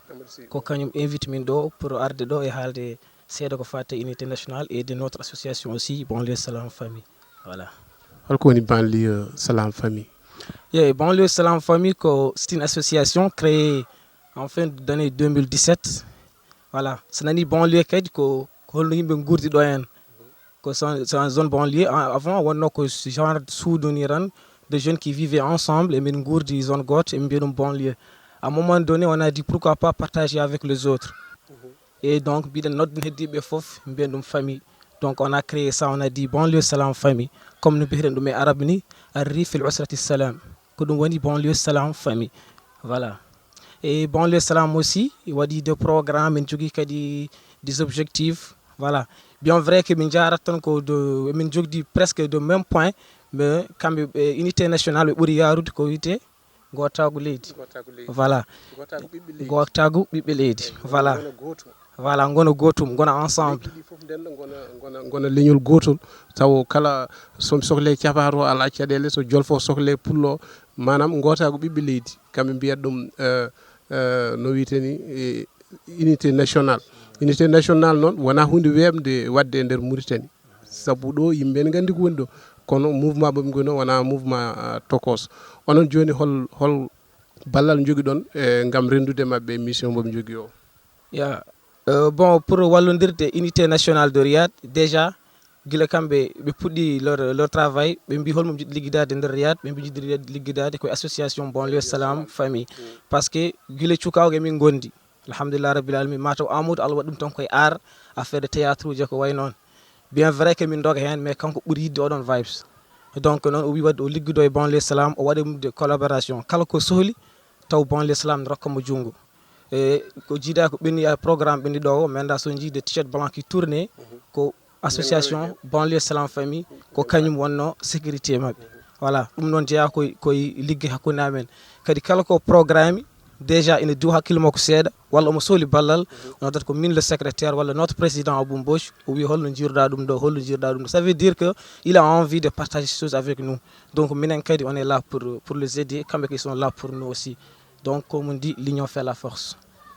ko kañum invite min ɗo pour arde ɗo e haalde seeɗa ko faati unité nationale et de notre association aussi, Banlieue Salam Famille. Voilà. Holko woni Banlieue Salam Famille? Yeah, Banlieue Salam Famille ko c'est une association créée en fin d'année deux mille dix-sept. Voilà, so nani banlieue kadi ko holno yimɓe guurdi ɗo en. Ko c'est une zone banlieue. Avant wonno ko genre suudu ni tan de jeunes qui vivaient ensemble, emin guurdi zone gooto, emin mbiya ɗum banlieue. À un moment donné, on a dit pourquoi pas partager avec les autres. Et donc mbiɗen noddin heddiiɓe fof, mbiyen ɗum famille. Donc on a créé ça, on a dit Banlieue Salam Famille, comme no mbiyeɗen ɗum e arabe ni: Arrifi l usrati salam. Ko ɗum woni Banlieue Salam Famille. Voilà. Et Banlieue Salam aussi waɗi des programmes, min jogii kadi des objectifs. Voilà. Bien vrai que min njaarat tan ko de, min jogdi presque de même point, mais kamɓe ɓe unité nationale ɓe ɓuri yaarude ko wiyetee gootaagu leydi. Voilà. Gootaagu ɓiɓɓe leydi. Voilà. Voilà, ngona gootum, ngona ensemble. Ngona leñol gootol, taw kala so mi sohlee capato ala caɗeele, so jolfo sohlee pullo. Maanaam gootaagu ɓiɓɓe leydi, kamɓe mbiyat ɗum no wiyetee ni, unité nationale. Unité nationale noon wonaa huunde weeɓnde waɗde e nder Mauritanie, sabu ɗo yimɓe ne nganndi ko woni ɗo, kono mouvement mo ɓe ngoni o wonaa mouvement tokos. Onon jooni hol hol ballal njogiɗon e ngam renndude maɓɓe mission mo ɓe njogii o? Ya, bon, pour wallondirde unité nationale de Riyad, déjà gila kamɓe ɓe puɗɗi leur, leur travail, ɓe mbi holmo jiɗi liggidaade nder Riyad, ɓe mbi jiɗi liggidaade koye association Banlieue Salam Famille. Parce que gila cukawge min ngondi, alhamdulillah rabbil alamin, mataw Amadou Allah waɗi ɗum tan koye art, affaire de théâtre uji ko way noon. Bien vrai que min doga heen, mais kanko ɓuri yidde oɗon vibes. Donc noon o wi wadde o liggido e Banlieue Salam, o waɗa ɗum de collaboration, kala ko sohli taw Banlieue Salam ne rokka mo junngo. E ko jiida ko ɓenni programme ɓenni ɗo o menda so jiide t-shirt blanc qui tourne, ko association Banlieue Salam Famille, ko kañum wonno sécurité maɓɓe. Voilà, ɗum noon jeeya koye koye ligge hakkunde amen. Kadi kala ko programme déjà ina diwa hakkille makko seeɗa, walla omo sohli ballal, noddata ko min le secrétaire walla notre président Abou Mbodj, o wi holno jiiruɗa ɗum ɗo, holno jiiruɗa ɗum ɗo. Ça veut dire que il a envie de partager ces choses avec nous. Donc minen kadi on est là pour pour les aider, kamɓe kadi sont là pour nous aussi. Donc comme on dit, l'union fait la force.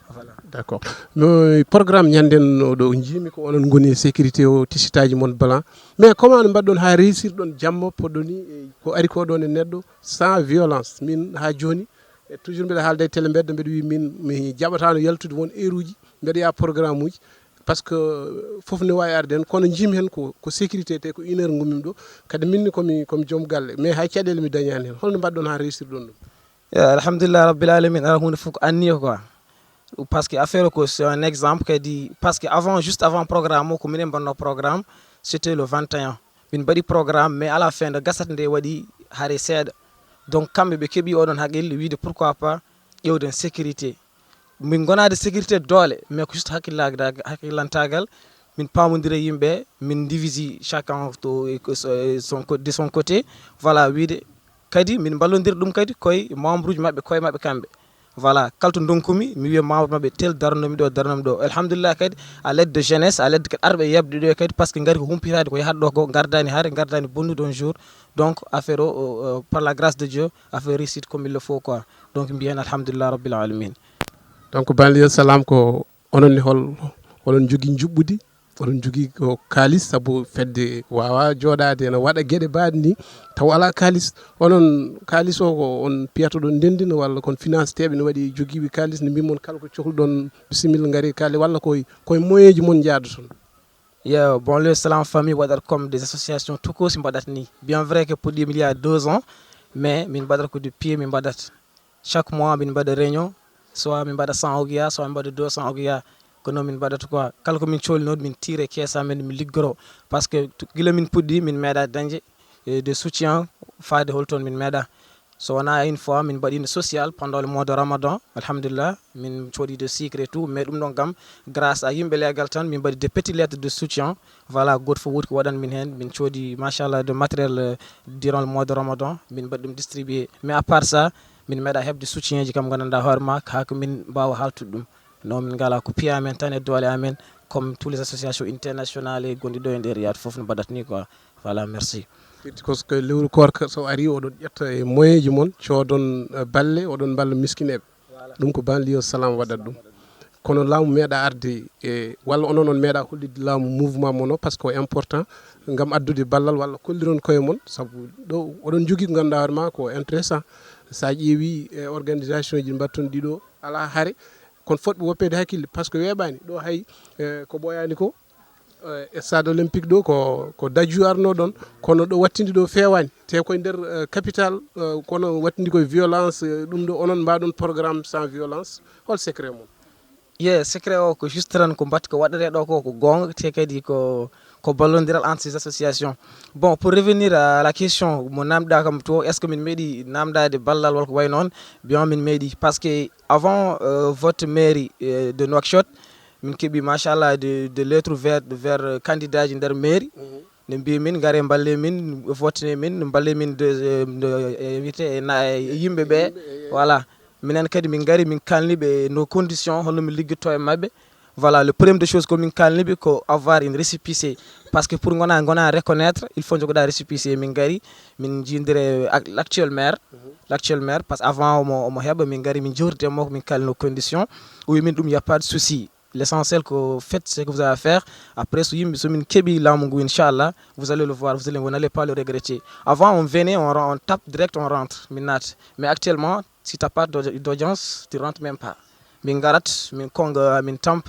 Voilà. D'accord. No programme ñanden o ɗo jiimi ko onon ngoni e sécurité o, tisitaji mon blanc, mais comment no mbaɗɗon ha réussirɗon jamma poɗɗo ni, ko ari ko ɗon e neɗɗo sans violence? Min ha joni e toujours mbeɗa haalda e télé mbedda mbeɗa wi min mi jaɓatano yaltude won heure uji, mbeɗa yaha programme uji, parce que fof ne wawi arde hen, kono jiimi hen ko ko sécurité te ko une heure gummimi ɗo, kadi minni komi komi joom galle, mais hay caɗele mi dañani hen. Holno mbaɗɗon ha réussir ɗon ɗum? Alhamdulillah rabbil alamin, ala hunde fof ko anniya quoi. Parce que affaire ko c'est un exemple kadi, parce que avant, juste avant programme o ko minen mbanno programme, c'était le vingt et un. Min mbaɗi programme mais à la fin nde gasata nde waɗi hare seeɗa. Donc kamɓe ɓe keeɓi oɗon haqqille wiide pourquoi pas ƴewden sécurité. Min gonade sécurité doole, mais ko juste hakkillantagal. Min pamodira yimɓe, min divisi chacun to de son côté. Voilà, wiide kadi min mballodira ɗum kadi koye membre uji maɓɓe koye maɓɓe kamɓe. Voilà, kala to ndonkumi mi wiya membre maɓɓe tel daranomi ɗo, daranomi ɗo. Alhamdulillah kadi à l'aide de jeunesse, à l'aide kadi arɓe yeɓde ɗo kadi, parce que ngari ko humpitade ko yahata ɗo ko, gardani hare, gardani bonnude on jour. Donc affaire o par la grâce de Dieu, affaire réussite comme il le faut quoi. Donc mbiyen alhamdulillah rabbil alamin. Donc Banlieue Salam ko onon ne hol oɗon jogii njuɓɓudi, oɗon jogii ko kaalis, sabu fedde waawaa jooɗaade ene waɗa geɗe mbaaɗe nii taw alaa kaalis. Onon kaalis o ko on piyata ɗon ndenndina walla kon finance teeɓe ne waɗi jogiiɓe kaalis ne mbii mon kala ko cohluɗon bisimilla ngari kaalis walla koye koye moyen ji mon njaadoton? Yo Banlieue Salam Famille waɗat comme des associations tout court si mbaɗat nii. Bien vrai que puɗɗiima il y a deux ans, mais min mbaɗat ko de pied min mbaɗat. Chaque mois min mbaɗa réunion, soit min mbaɗa cent ogiya, soit min mbaɗa deux cents ogiya. Ko noon min mbaɗata quoi. Kala ko min cohli noon min tiire kees amen min liggoro. Parce que gila min puɗɗi min meeɗa dañde de soutien faade hol toon min meeɗa. So wonaa une fois min mbaɗino social pendant le mois de ramadan, alhamdulillah, min coodi de sucre et tout, mais ɗum ɗon kam grâce à yimɓe leegal tan min mbaɗi de petit lettre de soutien. Voilà, gooto fof woodi ko waɗan min heen, min coodi machallah de matériel durant le mois de ramadan min mbaɗi ɗum distribué. Mais à part ça, min meeɗa heɓde soutien ji kam nganndanɗaa hoore ma haa ko min mbaawa haaltude ɗum. Non, min ngalaa ko piya amen tan e doole amen, comme tous les associations internationales gonɗi ɗo e nder yaade fof no mbaɗata ni quoi. Voilà, merci. Firti ko so lewru koorka so ari oɗon ƴetta e moyen ji mon coodon eh, balle oɗon mballa miskineɓe. Ɗum ko banlieue salam waɗat ɗum. Kono laamu meeɗa arde e walla onon on meeɗa hollitde laamu mouvement mon o par ce que ko important ngam addude ballal walla kolliron koye mon sabu ɗo oɗon jogii ko ngannduɗaa hoore ma ko intéressant. So a ƴeewi e organisation ji mbatton ɗiɗo alaa hare kono fotɓe woppeede hakkille par ce que weeɓaani ɗo hay eh, ko ɓooyaani ko eh, stade olympique ɗo ko ko daju arno ɗon kono ɗo wattindi ɗo feewaani te koye nder eh, capital eh, kono wattindi koye violence eh, ɗum ɗo onon mbaɗon programme sans violence hol secret mon? Ye secret o ko juste tan ko mbaɗ ko waɗetee ɗo ko ko goonga te kadi ko ko ballondiral entre ces associations. Bon, pour revenir à la question mo namɗa kam to, est ce que min meeɗi namdade ballal walla ko way noon? Bien, min meeɗi parce que avant euh, vote mairie euh, de Nouakchott, min keɓi machallah de, de lettre vert vers euh, candidat ji nder mairie. Ne mbi min ngare mballe min, vote ne min mballe min de, de, de, wiyete e na- e yimɓe ɓe. Voilà, minen kadi min ngari min kalni ɓe no condition holno min liggitto e maɓɓe. Voilà, le problème de chose ko min kalni ɓe ko avoir une récépissé parce que pour gona gona reconnaître il faut jogoɗa récépissé. Min ngari min jindire ak l'actuel maire, l'actuel maire parce que avant omo omo heɓa, min ngari min jewtide makko min kalno condition. O wi min ɗum y a pas de souci. L'essentiel ko faites ce que vous avez à faire. Après so yimɓe so min keeɓi laamu ngu inchallah, vous allez le voir, vous allez, vous n'allez pas le regretter. Avant on venait on, on tape direct, on rentre, min naata. Mais actuellement si t'as pas d'audience tu rentres même pas. Min ngarat min konga min tamp,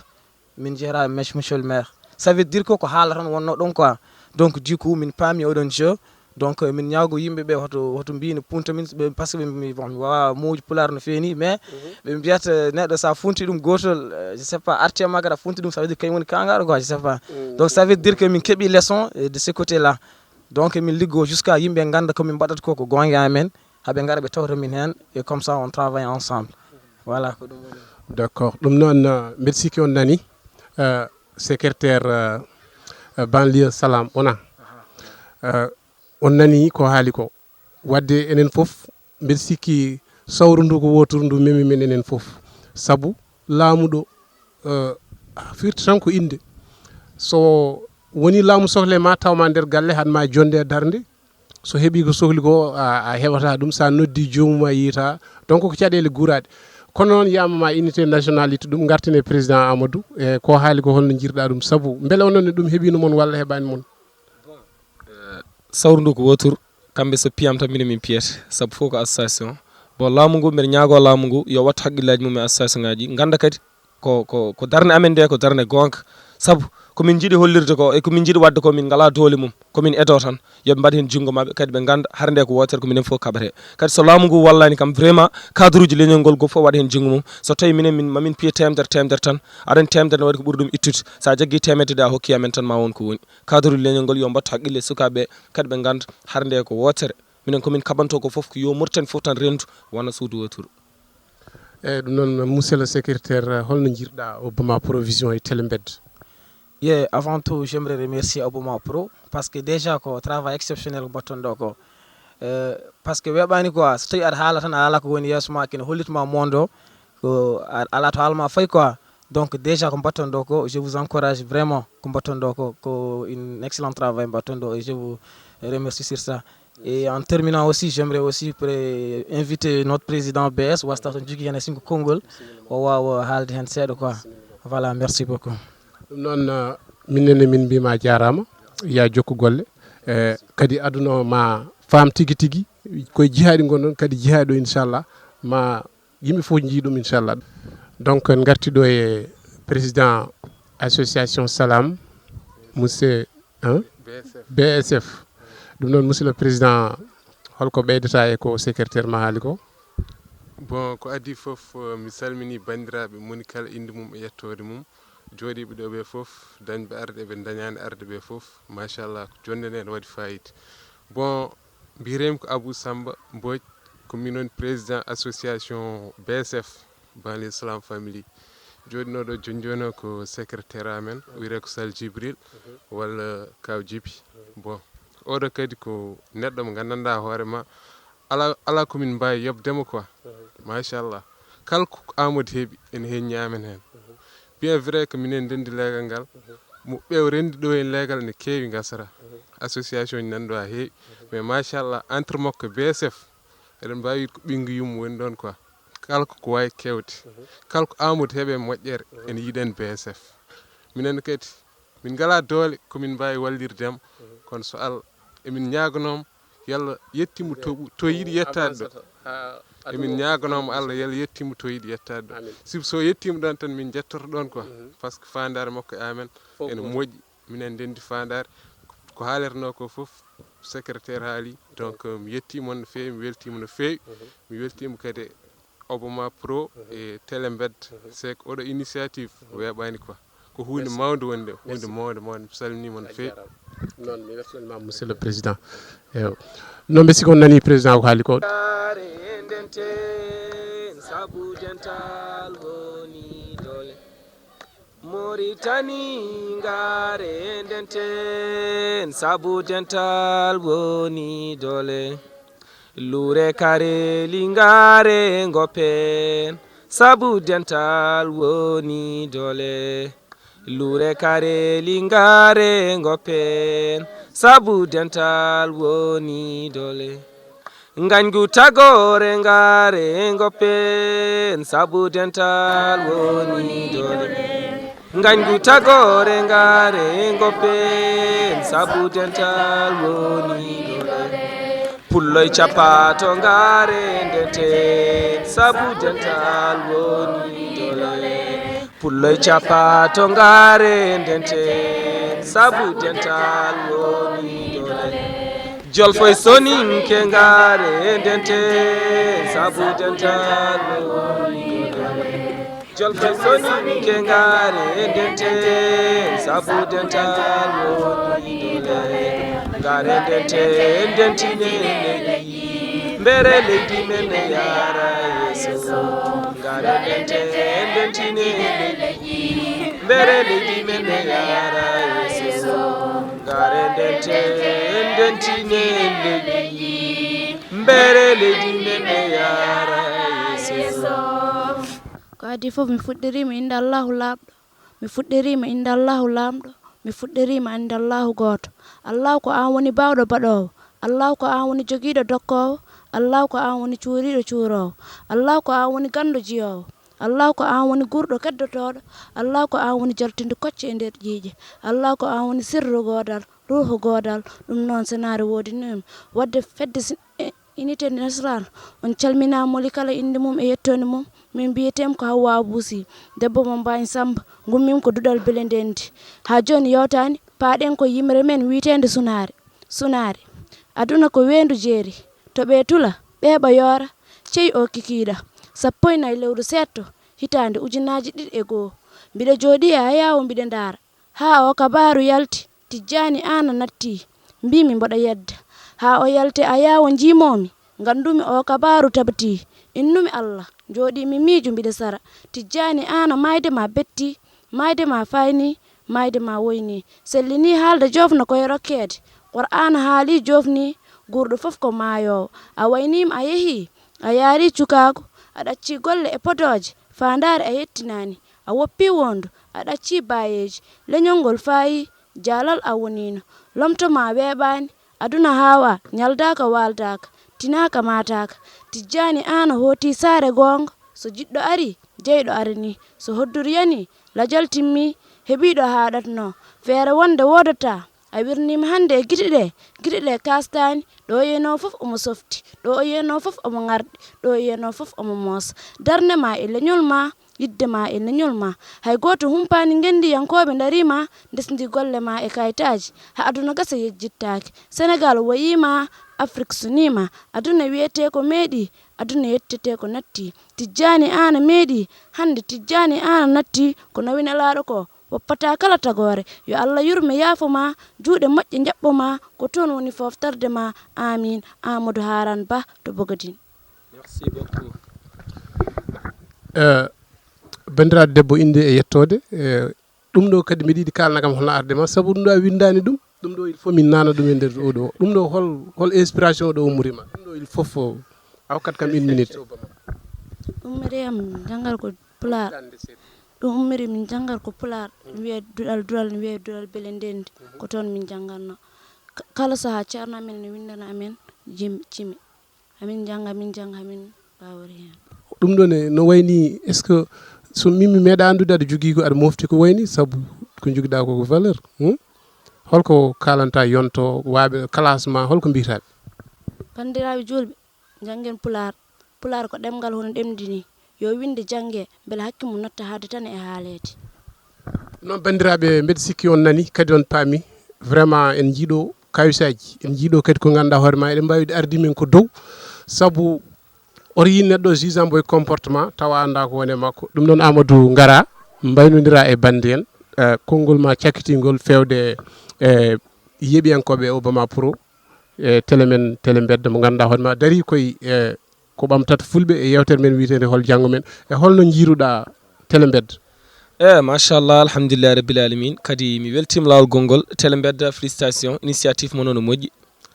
min jehra monsieur le maire. Ça veut dire que ko haala tan wonno ɗon quoi. Donc du coup min paami oɗon jeu. Donc min ñaago yimɓe ɓe hoto hoto mbino punta min ɓe par ce que ɓe mbi bon mi wawa muuji pulaar no feeni mais ɓe mbiyata neɗɗo sa funti ɗum gotol je sais pas arti e magara funti ɗum ça veut dire kañum woni kangaɗo quoi je sais pas. Donc ça veut dire que min keeɓi leçon de ce côté là. Donc min liggo jusqu'à yimɓe ganda ko min mbaɗata ko ko gonga amen, haɓe gara ɓe tawta min hen et comme ça on travaille ensemble. Voilà ko ɗum woni. D'accord, ɗum noon mbeɗa sikki on nani secrétaire banlieue salam ona on nani ko haali ko. Wadde enen fof mbeɗa sikki sawru ndu ko woturu ndu memi men enen fof. Sabu laamuɗo firti tan ko innde. So woni laamu sohle ma tawma nder galle haɗma jonde e darnde. So heɓi ko sohli ko a heɓata ɗum sa noddi joomum a yiyta. Donc ko caɗele guuraɗe. Kono noon yiyama ma unité nationalité ɗum gartine président Amadou e ko haali ko holno jirɗa ɗum sabu beele onon ne ɗum heɓino mon walla heɓani mon? Sawru ndu ko wotur. Kamɓe so piyam tan minen min piyete sabu fof ko association. Bon laamu ngu mbeɗa ñaago laamu ngu yo wattu haqqillaji mum e association ngaji ganda kadi ko ko ko darnde amen nde ko darnde gonga. Sabu komin jiiɗi hollirde ko e komin jiiɗi wadde ko min ngala doole mum, komin edo tan. Yoɓe mbaɗ heen junngo maɓɓe kadi ɓe ngannda hare nde ko wootere ko minen fof kaɓate. Kadi so laamu ngu wallani kam vraiment cadre uji leñol ngol goo fof waɗa heen junngo mum. So tawi minen min mamin piye temedere temedere tan, aɗa anndi temedere ne waɗi ko ɓuri ɗum ittude. Sa jaggi temedde de a hokki amen tan ma won ko woni. Cadre uji leñol ngol yo mbattu haqqille e sukaaɓe ɓe kadi ɓe ngannda hare nde ko wootere. Minen komin kaɓanto ko fof ko yo Mauritanie fof tan renndu wona suudu woturu. Eyyi ɗum noon monsieur le secrétaire holno jiiruɗa Obama Provision e Télé Mbed? Ye avant tout j'aimerais remercier Obama Pro parce que déjà ko travail exceptionnel ko mbatton ɗo ko. Euh, parce que weeɓani quoi so tawi aɗa haala tan a ala ko woni yeeso ma kene hollitma mondo ko ala to haalma fayi quoi. Donc déjà ko mbatton ɗo ko je vous encourage vraiment ko mbatton ɗo ko ko une excellent travail mbatton ɗo et je vous remercie sur ça. Et en terminant aussi j'aimerais aussi inviter notre président B S wasta toon jogui hen e singo konngol o wawa haalde hen seeɗa quoi. Voilà, merci beaucoup. Ɗum noon minenne min mbima jarama ya jokku golle. E kadi aduna o ma faam tigi tigi koye jihaaɗi ngonɗon kadi jihaaɗi o inchallah ma yimɓe fof jii ɗum inchallah. Donc en garti ɗo e président association salam monsieur hein? B S F. Ɗum noon monsieur le président holko ɓeydata e ko secrétaire ma haali ko? Bon ko adii fof mi salminii banndiraaɓe moni kala innde mum e yettoode mum, jooɗiiɓe ɗo ɓee fof, dañɓe arde eɓe ndañaani arde ɓee fof, machallah ko jonnde nde ene waɗi faayiida. Bon mbiyetee-mi ko Abou Samba Mbodj, ko miin woni président association B S F, Banlieue Salam Family. Jooɗinooɗo jooni jooni o ko secrétaire amen, o wiyetee ko Sal Djibril walla Kaw Djiby. Bon oɗo kadi ko neɗɗo mo nganndanɗaa hoore ma, alaa alaa ko min mbaawi yoɓde mo quoi. Machallah kala ko Amadou heɓi ene heññi amen heen. Bien vrai que minen ndenndi leegal ngal, mo ɓeew renndi ɗo en leegal ene keewi ngasara. Association ji nan ɗo ha heewi, mais machallah, entre makko e B S F, eɗen mbaawi wiide ko ɓinngu yumma woni ɗoon quoi. Kala ko ko waawi kewde, kala ko Amadou heɓe moƴƴere, ene yiɗen B S F. Minen kadi, min ngalaa doole ko min mbaawi wallirdema, kono so Allah, emin ñaaganooma yalla yettiima to, to yiɗi yettaade ɗo. Emin ñaaganooma Allah yalla yettiima to yiɗi yettaade ɗo. Sibu so yettiima ɗoon tan, min njettoto ɗoon quoi. Par ce que faandaare makko e amen ene moƴƴi. Minen ndenndi faandaare, ko haalerno ko fof, secrétaire haali. Donc, mi yettiima on no feewi, mi weltiima no feewi. Mi weltiima kadi Obama Pro e Télé Mbed. C'est que oɗo initiative weeɓaani quoi. Ko huunde mawnde woni nde, huunde mawnde, mawnde. Mi salminiima on no feewi. Noon, mi weltanima, monsieur le président. Eyo. Noon, mbe sikon nani président ko haali ko. Ngaare e ndenten, sabu dental woni doole. Moritani, ngaare e ndenten, sabu dental woni doole. Luure Kareli, ngaare ngoppen, sabu dental woni doole. Luure Kareli, ngaare ngoppen, sabu dental woni doole. Ngañgu Tagoore, ngaare ngoppen, sabu dental woni doole. Ngañgu Tagoore, ngaare ngoppen, sabu dental woni doole. Pulloy Capato, ngaare ndenten, sabu dental woni doole. Pulloy Capato, ngaare ndenten, sabu dental woni doole. Jolfoy Soninke, ngaare ndenten, sabu dental woni doole. Jolfoy Soninke, ngaare ndenten, sabu dental woni doole. Ngaare ndenten, ndentinen leydi. Mbere leydi men ne yaara yeeso. Ngaare ndenten, ndentinen leydi. Mbere leydi men ne yaara yeeso. Ngaare ndenten, ndentinen leydi. Mbere leydi men ne yaara yeeso. Ko adii fof, mi fuɗɗiriima innde Allaahu laaɓɗo. Mi fuɗɗiriima innde Allaahu laamɗo. Mi fuɗɗiriima innde Allaahu gooto. Allaahu ko aan woni baawɗo baɗoowo. Allaahu ko aan woni jogiiɗo dokkoowo. Allaahu ko aan woni cuuriiɗo cuuroowo. Allaahu ko aan woni ganndo jiyoowo. Allaahu ko aan woni guurɗo keddotooɗo. Allaahu ko aan woni jaltinɗo kocce e nder ƴiiƴe. Allaahu ko aan woni sirru goodal, ruuhu goodal. Ɗum noon, senaare woodinii ɗum. Waɗde fedde si-, e, Unité Nationale, on calminaa moli kala innde mum e yettoonde mum. Min mbiyeteem ko Hawwa Abusi, debbo mo Mbaañ Samba, ngummiim ko duɗal Bele Ndenndi. Haa jooni yawtaani, paaɗen ko yimre men wiyeteende Sunaare. Sunaare. Aduna ko weendu jeeri, to ɓe tula, ɓeeɓa yoora, cey o kikiiɗa. Sappo e nayi lewru seeɗto, hitaande ujunaaji ɗiɗi e goo. Mbiɗa jooɗii e Ayaawo mbiɗa ndaara. Haa o kabaaru yalti, Tijjaani Aana nattii, mbiimi mboɗo yedda. Haa o yalti Ayaawo njiimoomi, ngannduumi o kabaaru tabtii. Innumi Allah, njooɗiimi miijo mbiɗa sara. Tijjaani Aana maayde ma bettii, maayde ma faaynii, maayde ma woynii. Sellinii haalde joofna koye rokkeede. Qur'aana haalii joofnii, guurɗo fof ko maayoowo. A wayniima a yehii, a yaarii cukaagu, a ɗaccii golle e podooje, faandaare a yettinaani. A woppii wondu, a ɗaccii baayeeji. Leñol ngol faayii, jaalal a woniino. Lomto ma weeɓaani, aduna haawaa, ñaldaaka waaldaaka, tinaaka maataaka. Tijjaani Aana hootii saare goonga, so jiɗɗo arii, jeyɗo aranii, so hodduru yanii, lajal timmii, heɓii ɗo haaɗatnoo. Feere wonde woodataa, a wirniima hannde e gite ɗe, gite ɗe kaastaani, ɗo o yiyanoo fof omo softi, ɗo o yiyanoo fof omo ŋarɗi, ɗo o yiyanoo fof omo moosa. Darnde ma e leñol ma, yiɗde ma e leñol ma. Hay gooto humpaani ngenndiyankooɓe ndarii ma, ndesndi golle ma e kayitaaji, haa aduna gasa yejjittaake. Senegaal wayii ma, Afrik sunii ma, aduna wiyetee ko meeɗii, aduna yettetee ko nattii. Tijjaani Aana meeɗii, hannde Tijjaani Aana nattii, ko nawi Nelaaɗo ko, woppataa kala tagoore. Yo Allah yurme yaafo ma, juuɗe moƴƴe njaɓɓo ma, ko toon woni fooftarde ma. Aamiin. Amadou Haaraan Bah to Bogadin. Merci beaucoup. Eh, banndiraaɗo debbo, innde e yettoode. Eh, ɗum ɗo kadi mbiɗa yiɗi kaalna kam hono arde ma, sabu ɗum ɗo a winndaani ɗum. Ɗum ɗo il faut min nana ɗum e nder oɗo. Ɗum ɗo hol, hol inspiration ɗo ummori ma? Ɗum ɗo il faut fo. A hokkat kam une minute. Ummori am janngal ko Pulaar. Ɗum ummiri min janngat ko pulaar, wiyee duɗal, duɗal, wiyee duɗal bele ndenndi. Ko toon min janngatno. Kala sahaa ceerno amen ne winndana amen cimi. Amin njannga, amin njannga, amin mbaawori heen. Ɗum ɗo ne no wayni, est-ce que so min mi meeɗa anndude aɗa jogii ko aɗa mofti ko wayni, sabu ko njogiɗaa ko ko valeur? Hmm? Holko kaalanta yonto waaɓe classe ma, holko mbiytaɓe? Banndiraaɓe juulɓe, njanngen pulaar. Pulaar ko ɗemngal hono ɗemdi ni. Yo winnde jannge, mbele hakke mum natta haalde tan e haaleede. Noon banndiraaɓe, mbeɗa sikki on nani, kadi on paami. Vraiment en njiiɗo kawisaaji, en njiiɗo kadi ko ngannduɗaa hoore ma, eɗen mbaawi ardi min ko dow, sabu oto yiin neɗɗo jugeant mbo e comportement tawa annda ko woni e makko. Ɗum noon Amadou, ngara mbaynodira e bannde en, eh, konngol ma cakkitingol fewde e yeeɓiyankooɓe Obama Pro, e télé men, télé mbedda mo ngannduɗaa hoore ma darii koye, e ko ɓamtata fulɓe e yewtere men wiyeteende Hol Janngo Men, e holno njiiruɗaa télé mbedda? E machallah, alhamdulillahi rabbil alamin. Kadi mi weltima laawol gonngol télé mbedda, félicitation, initiative mo noon no moƴƴi.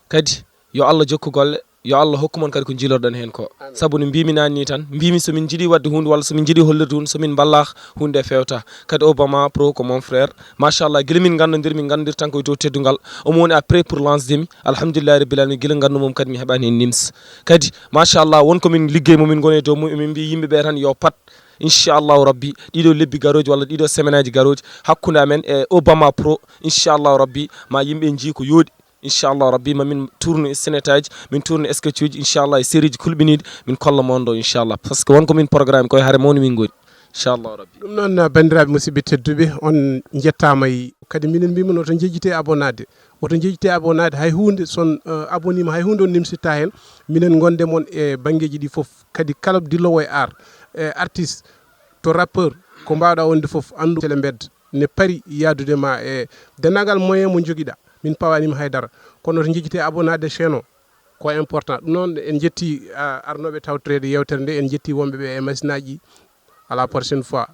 Kadi yo Allah jokku golle, yo Allah hokku mon kadi ko njilorɗon heen ko. Sabu no mbimi nani ni tan, mbimi somin njiɗi waɗde hunde walla somin njiɗi hollirde hunde, somin mballaka, hunde fewta. Kadi Obama Pro ko mon frère. Machallah, gila min nganndondiri, min nganndondiri tan koye dow teddungal. Omo woni à prêt pour lance demi. Alhamdulillahi rabbil alamin, gila nganndu mum kadi mi heɓani heen nims. Kadi machallah, won ko min liggey mo min ngoni e dow mum, emin mbiya yimɓe ɓe tan yo pat. Inchallahu rabbi, ɗiɗo lebbi garooji walla ɗiɗo semaine aji garooji hakkunde amen e Obama Pro, inchallahu rabbi ma yimɓe njii ko yooɗi. Inchallahu rabbi ma min tourne scénette aji, min tourne sketch uji, inchallah e série ji kulɓiniɗi min kolla mon ɗo inchallah, parce que won ko min programme koye hare mawni min ngoni. Inchallahu rabbi. Ɗum noon, banndiraaɓe musidɓe tedduɓe, on njettaama e kadi minen mbimi oto njejjite abonade. Oto njejjite abonade hay huunde, son, eh, abonima hay huunde on nimsitta heen. Minen ngonde mon e banngeeji ɗi fof. Kadi kala dillowo e art, e artiste, to rappeur, ko mbaawɗa wonde fof, anndu télé mbedda ne pari yaadude ma e denndaangal moyen mo njogiɗa. Min pawanima haydara. Kono oto njejjite abonade chaîne o. Ko important. Ɗum noon en njetti, ah, arnooɓe tawtoreede yewtere nde, en njetti wonɓe ɓe e machine aji. À la prochaine fois.